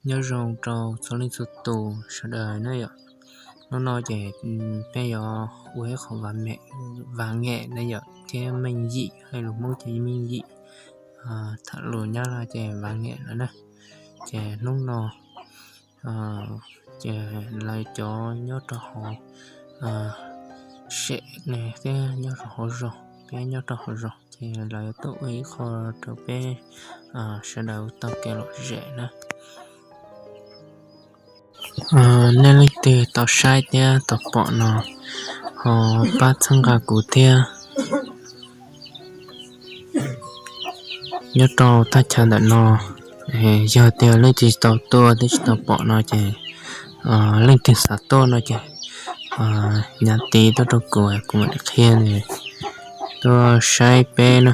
Nyob zoo rau txhua leej txhua tus sawv daws na yom. Hnub no ces peb yuav ua ib qho vav ngem na yom, thiab meej yim, hais lus Hmoob ces meej yim, tham lus Nyab Laj ces vav ngem no na. Ces hnub no ces lawv cov nyob rau hauv sem ne thiab nyob rau hauv zos, peb nyob rau hauv zos ces lawv tuaj ua ib qho rau peb sawv daws tau kev lom zem na. Nej leej twg tau saib thiab tau pom no ho pab txhawb nqa kuv thiab. Nyob rau thaj chaw ntawm no, yog tias leej twg tsis tau tuaj thiab tsis tau pom no ces leej twg xav tuaj no ces nyav tiv tuaj rau kuv, kuv mam li qhia nws tuaj saib peb na.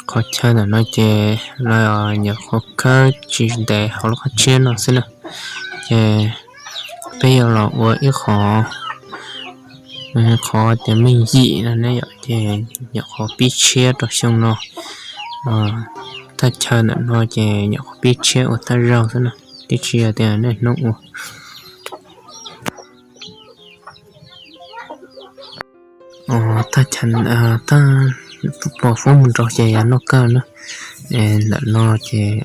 Qhov chaw ntawm no ces lawv nyuam qhuav khawb tsis ntev hauv lub qab tshiab no xwb na. Ces peb yuav los ua ib qho, qhov tias meej yim no ne yom, ces nyuam qhuav pib tshiab rau xyoo no. Thaj chaw ntawm no ces nyuam qhuav pib tshiab ua thaj zaug xwb na, twb tsis yog tias niaj hnub ua. Thaj chaw, thaj pos foob mus nrau ces yog noj kawj na. Ntawm no ces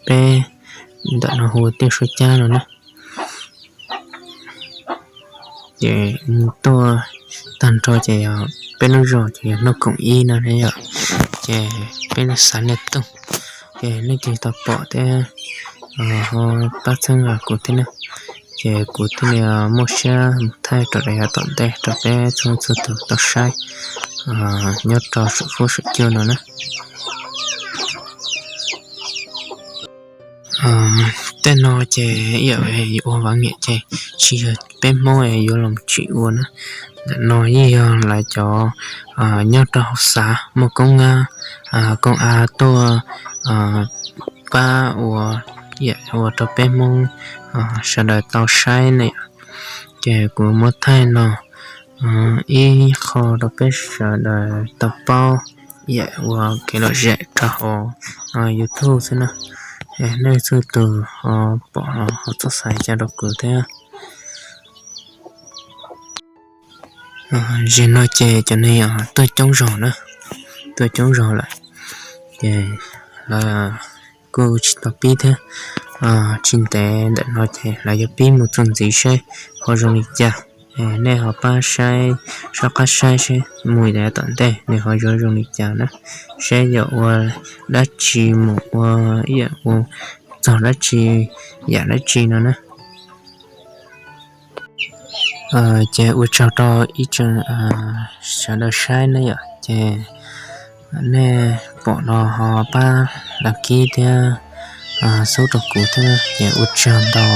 peb, ntawm no hu tiaj suab cab no na. Ces tuaj tag nrho ces yog peb lub zos ces yog Hnub Koom Ib no ne yom. Ces peb xav niaj toog, ces leej twg tau pom thiab ho pab txhawb nqa kuv thiab na, ces kuv thiaj li muaj siab mus thaij rau daim yav tom ntej rau peb txhua txhua tus tau saib nyob rau saum fuab saum cua no na. Tej no ces ib yam yuav ua vav ngem ces tsis yog peb Hmoob yuav los tsim ua na. Ntawm no yeej yog lawv cov nyob rau hauv xav muaj koob ngab, koob av tuaj pab ua, ua rau peb Hmoob sawv daws tau saib ne. Ces kuv muab thaij no ib qho rau peb sawv daws tau paub yam ua kev lom zem rau hauv YouTube xwb na. Nej txhua tus ho pom ho txhob xav cas rau kuv thiab. Zim no ces cov neeg tuaj coob zog na, tuaj coob zog lawm, ces lawv kuj tsis tau pib thiab. Tsis ntev ntawm no ces lawv yuav pib mus txuas ntxiv seb ho zoo li cas. Nej ho pab saib, soj qab saib seb mus yav tom ntej nws ho yuav zoo li cas na, seb yuav ua dab tsi mus ua, ib yam ua txog dab tsi, yam dab tsi no na. Ces ua tsaug rau ib tsoom sawv daws saib na yom, ces nej pom no ho pab đăng ký thiab xub rau kuv thiab, ces ua tsaug ntau.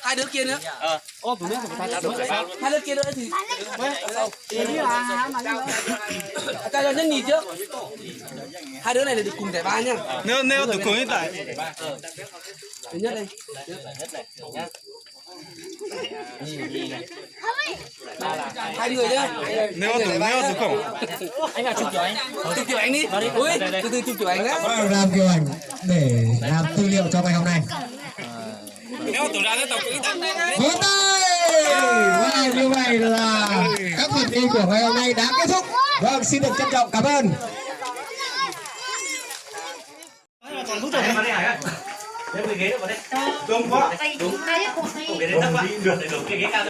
Hai đứa kia nữa. Hai đứa kia nữa thì. Tại sao nhất nhì chứ? Hai đứa này là được cùng giải ba nhá. Nếu nếu tụi cùng hiện tại. Thứ nhất đây. Hai người nhá. Nếu tụi nếu tụi không. Anh là chụp kiểu anh. Chụp kiểu anh đi. Ui, từ từ chụp kiểu anh á. Vâng, làm kiểu ảnh để làm tư liệu cho ngày hôm nay. Nếu tụi ra nó tao cứ Vỗ tay! Và như vậy là các phần thi của ngày hôm nay đã kết thúc. Vâng, xin được trân trọng cảm ơn. Ntub rau.